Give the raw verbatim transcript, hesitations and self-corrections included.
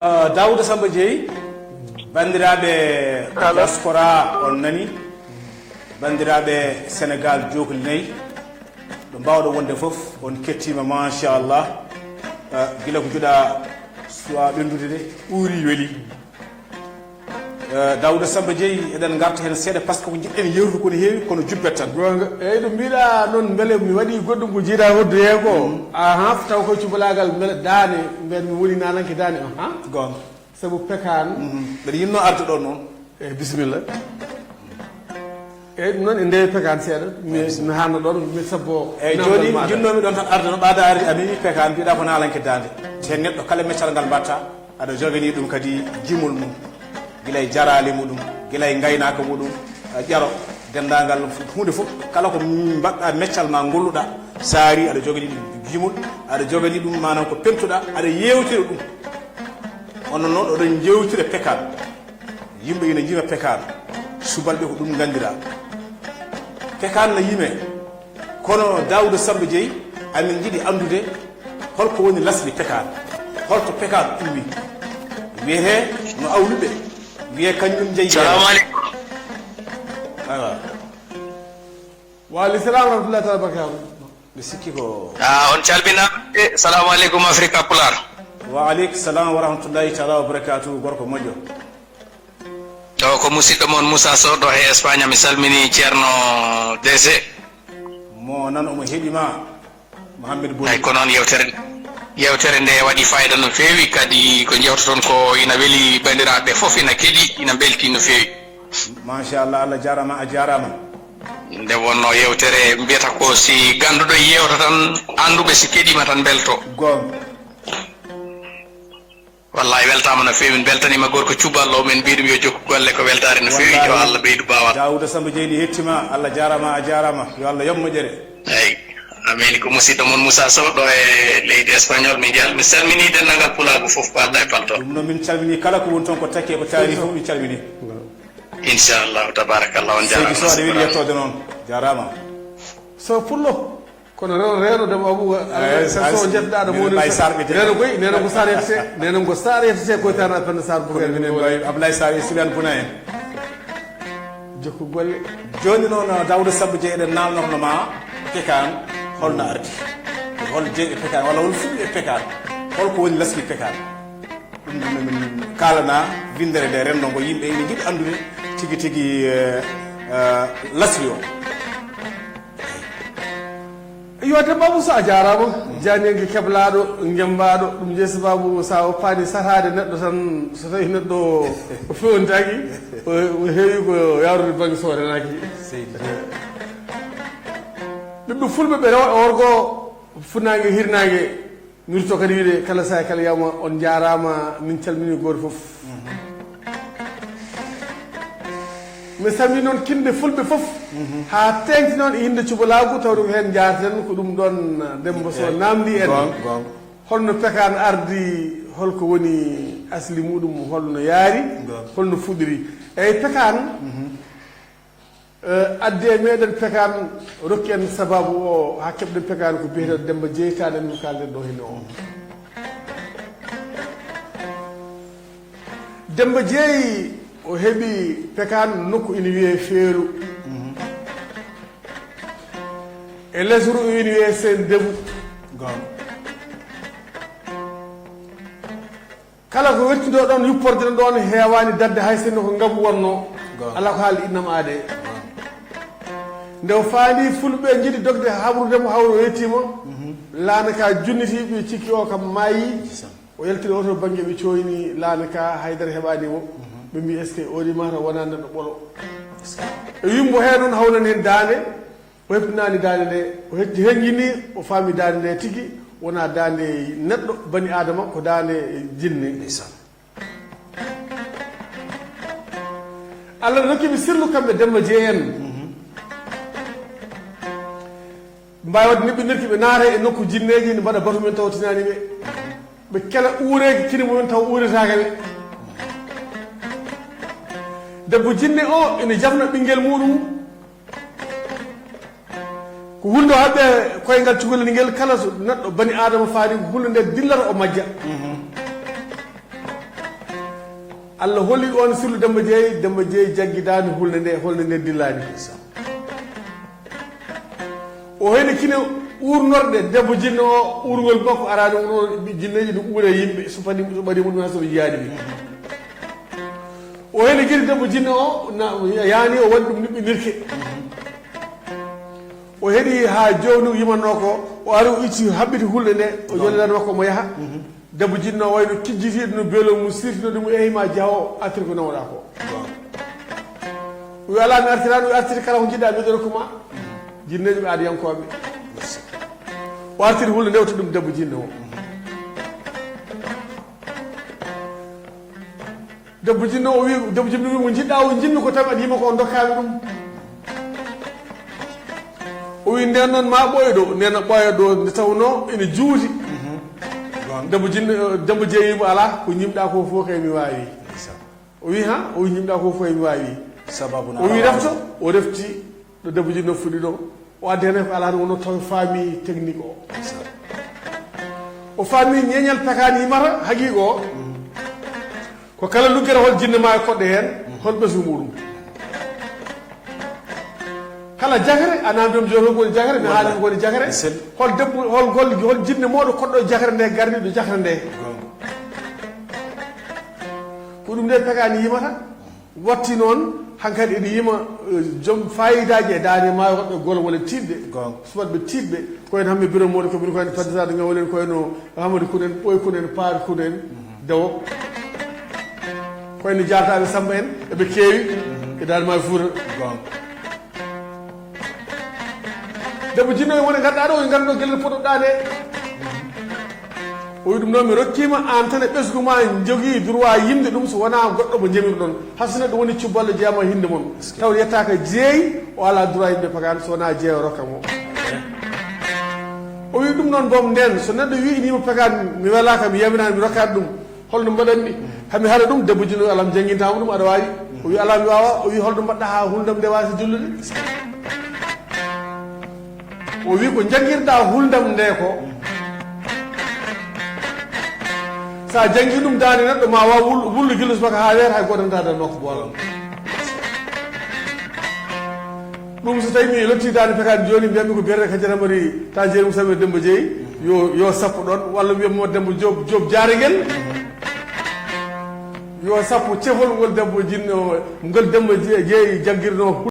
Ah, Daouda Samba Dieye, banndiraaɓe diaspora, on nani, banndiraaɓe Sénégal jookli nayi, ɗo mbaawɗo wonde fof, on kettiima, machallah. Ah, gila ko juɗa suwa ɓenndude de, ɓuuri weli. Eh, Daouda Samba Dieye, eɗen ngarta heen seeɗa, par ce que ko njiɗɗen yeewtude ko no heewi, kono jubbet tan. Goonga. Eyyi, ɗum mbiɗa noon, mbele mi waɗi goɗɗum ko jiidaa hoddu hee ko? Aha, taw ko cubalaagal, mbele daane, mbiyen mi woni naananke daane, aha. Goonga. Sabu pekaan. Mhm. Mbeɗa yiɗno arde ɗo noon. Eyyi, bisimilla. Eyyi, ɗum noon, en ndewi pekaan seeɗa. Mi, mi haalna ɗoon, mi sabbo. Eyyi, naamndal jooni maaɗa. Njiɗnoomi ɗoon tan arde no ɓaada arde, a memi pekaan, mbiɗa ko naalanke daande. Te neɗɗo kala meccal ngal mbaɗta, aɗa joganii ɗum kadi jimol mum, gila e jaraali muɗum, gila e ngaynaaka muɗum, a ƴaro denndaangal huunde fof, kala ko mbaɗɗa meccal ma ngolluɗa, saari aɗa joganii ɗum jimol, aɗa joganii ɗum maanaam ko pentuɗa, aɗa yeewtira ɗum. Onon noon oɗon njeewtira pekaan. Yimɓe ina njima pekaan. Subalɓe ko ɗum nganndira. Pekaan na yime. Kono Daouda Samba Dieye, amin njiɗi anndude holko woni lasli pekaan. Holto pekaan ummi? Wiyetee no awluɓe. Wiyee kañum jeyi. Salamu aleykum. Awa. Wa aleykum salam wa rahmatullahi taala wa barakatuh. Mbiɗa sikki ko. Ah, on calminaama. Eh, salamu aleykum, Afrika Pulaar. Wa aleykum salam wa rahmatullahi taala wa barakatuh, gorko moƴƴo. Ɗo ko musidɗo mon Moussa Sow, ɗo he Espagne. Mi salmini Ceerno D C. Mo nan omo heɗi ma, Mohamed Boni. Ay, ko noon yewtere, yewtere nde waɗi fayida no feewi, kadi ko jewtoton ko ina weli, banndiraaɓe fof ina keɗi, ina mbelti no feewi. Machallah, Allah jaaraama, a jaaraama. Nde wonno yewtere mbiyata ko si gannduɗo yewta tan, annduɓe si keɗiima tan mbelto. Goonga. Wallahi weltaama no feewi, min mbeltaniima gorko cuballo, min mbiy ɗum yo jokku golle, ko weltaare no feewi, yo Allah ɓeydu baawal. Daouda Samba Dieye hettima, Allah jaaraama, a jaaraama, yo Allah yoɓ moƴƴere. Eyi, amin ko musidɗo mon Moussa Sow ɗo e leydi Espagnol, min jal-, mi salmini denndaangal pulaagu fof, ko adda e palto. Ɗum noon min calmini kala ko woni toon ko takke ko taari fof, min calmini. Inchallahu, tabarakallah, on jaaraama. Seydi Sow, aɗa weli yettoode noon, jaaraama. Sow pullo. Kono rewno, rewno Demba Abou, eh, so, so jetɗa ɗo moni. Reeno koy, neena ko Sarr yettete, neena ko Sarr yettete, koy tan a Penda Sarr bugen. Minen mbawi Ablaye Sarr e Silane Bouna en. Jokku golle. Jooni noon, Daouda Samba Dieye, eɗen naalnorno ma pekaan, holno ardi? Hol jeyɓe pekaan, walla hol fuɗɗi e pekaan? Holko woni laski pekaan? Ɗum ɗum min kaalana winndere nde renndo ngo, yimɓe ina njiɗi anndude tigi tigi, eh, eh, lasli o. Yo Demba Moussa, a jaaraama. Jaaniyanke keblaaɗo, ngemmbaɗo, ɗum jeyi sababu sa woppaani sataade neɗɗo tan, so tawi neɗɗo o fewnitaaki, o, o heewi ko yaarude bannge so o renaaki. Seydi. Ɓiɓɓe fulɓe ɓe rewa e worgo, funnaange, hirnaange, mi rutto kadi wiide kala saha kala yawma, on jaaraama, min calmini gooto fof. Mi salmini noon kinɗe fulɓe fof, haa teeŋti noon e innde cubalaagu, tawde ko heen njaarten, ko ɗum ɗoon Demba Sow naamndi en. Goonga, goonga. Holno pekaan ardi, holko woni asli muɗum, holno yaari, goonga, holno fuɗɗiri? Eyi, pekaan, eh, addi e meɗen pekaan, rokki en sababu o, haa keɓɗen pekaan ko biyeteeɗo Demba Dieye, taanani ko kaalden ɗo hino o. Demba Dieye, o heɓi pekaan nokku ina wiyee Feelu. E Lesuru ina wiyee Sen Debu. Goonga. Kala ko wettindoo ɗoon, yupporde ɗoon heewaani daɗde, hay sinno ko ngabu wonnoo. Goonga. Alaa ko haalde innam aadee. Goonga. Nde o faandi, fulɓe njiɗi dogde haɓrude mo, hawro o yettiima. Laana ka junniti, ɓe cikki o kam maayi. Ndeysaan. O yaltiri o to bannge, ɓe cooyni laana ka, haydara heɓaani mo. Ɓe mbi, est-ce que o rimata wonaa neɗɗo ɓolo? E wimbo hee noon, hawnani heen daande. O heɓtinaani daande nde, o hetti, heññini, o faami daande nde tigi wonaa daande neɗɗo, bani Aadama, ko daande jinne. Ndeysaan. Allah ne rokki ɓe sirlu kamɓe Demba Dieye en. Mbaawi waɗde neɓɓinirki ɓe naata e nokku jinneeji, ne mbaɗa batu men taw tinaani ɓe. Ɓe kela uureeki kini mumen taw uuretaaka ɓe. Debbo jinne o ene jafna ɓinngel muɗum. Ko hulde haɓɓe koyngal cukalel ngel, kala so neɗɗo bani Aadama faari, ko hulde nde dillata o majja. Mhm. Allah holi on sirlu Demba Jeey, Demba Jeey jaggi daande hulde nde, hulde nde dillaani. O heli kine uurnorɗe debbo jinno o, uurngol makko araani, uurngol jinneeji no uura yimɓe, so fadi, so ɓadi muɗum, hay so ɓe jiyaani ɓe. O heli kine debbo jinno o, na, yaani o waɗi ɗum niɓɓinirke. O heɗi haa jownu yimanno ko, o ari o itti haɓɓiti hulde nde, o jollidan makko mo yaha. Debbo jinno wayno kijjitiiɗo no beelo mum sirtino ɗum, ehi ma jaho artir ko nawɗa ko. O wi, "Alaa, mi artiraano." O wi, "Artir kala ko njiɗɗa, mi ɗoro ko ma." Jinneeji ɓe aadiyankooɓe. O artiri hulde nde, o totti ɗum debbo jinno o. Debbo jinno o wi, debbo jinno wi, "Mo njiɗɗa o, njinmi ko tawi aɗa yima ko, o dokkami ɗum." O wi, "Nden noon ma ɓooyo ɗo." Nden no ɓooya ɗo, nde tawno ene juuti. Debbo jinno, debbo jeeyimo, "Alaa, ko ñimɗa ko fof kay mi waawi." O wi, "Ha?" O wi, "Ñimɗa ko fof mi waawi." Sababu na o wi, "Refto." O refti ɗo debbo jinno fuɗi ɗo. O addi heen ko alaa, wonno taw faami technique o. O faami ñeeñal pekaan yimata haqiiqa o. Ko kala luggere hol jinne ma e koɗɗo heen, hol ɓesngu muɗum. Kala jakere, a naamndiima jooni hol woni jakere, mi haali ko woni jakere. Hol debbo, hol, hol, hol jinne mawɗo koɗɗo jakere nde, gardiiɗo jakere nde. Ko ɗum nde pekaan yimata. Watti noon, hankadi ene yima, eh, joom fayidaaji e daande maayo, woɓɓe golo walla tiiɗɓe. Goonga. Subalɓe tiiɗɓe, ko en hamɓe biro mooɗo, ko min ko en fadditaaɗo ngam woni ko en o Amadou Kun en, Ɓooy Kun en, Paar Kun en, Dewo. Ko en jaaltaaɓe Samba en, eɓe keewi e daande maayo Fuuta. Goonga. Debbo jinno e woni ngaddaɗo, o ngadduɗo gelle potoɗa nde. O wi ɗum noon, "Mi rokkima aan tan e ɓesgu ma, jogii droit yimde ɗum, so wonaa goɗɗo mo jamirɗon. Hay so neɗɗo woni cubballo jeeyama hinde mon. Taw yettaka jeeyi, o ala droit yimde pagaan, so wonaa jeeyo rokka mo." O wi ɗum noon, boom nden, so neɗɗo wi inima pagaan, mi welaka, mi yamiraani, mi rokkaani ɗum. Holno mbaɗanmi? Hami haɗa ɗum, debbo jinno alam janngintama ɗum, aɗa waawi? O wi, "Alaa, mi waawa." O wi, "Holno mbaɗɗa haa hulndam nde waasa jollude?" O wi, "Ko njanngirɗa hulndam nde ko, sa janngi ɗum daande neɗɗo ma waaw wul-, wullu gilus makko haa weeta, hay gooto nanta daande makko boola." Ɗum so tawi mi lotti daande pekaani jooni, mbiyatmi ko biyetee Kadiata Mari, ta jeeri Moussa Demba Jeeyi, yo, yo sappo ɗoon, walla mbiyatmi Demba Joob, Joob Jaaragel, yo sappo cehol ngol debbo jinno, ngol Demba Je-, Jeeyi jaggirno.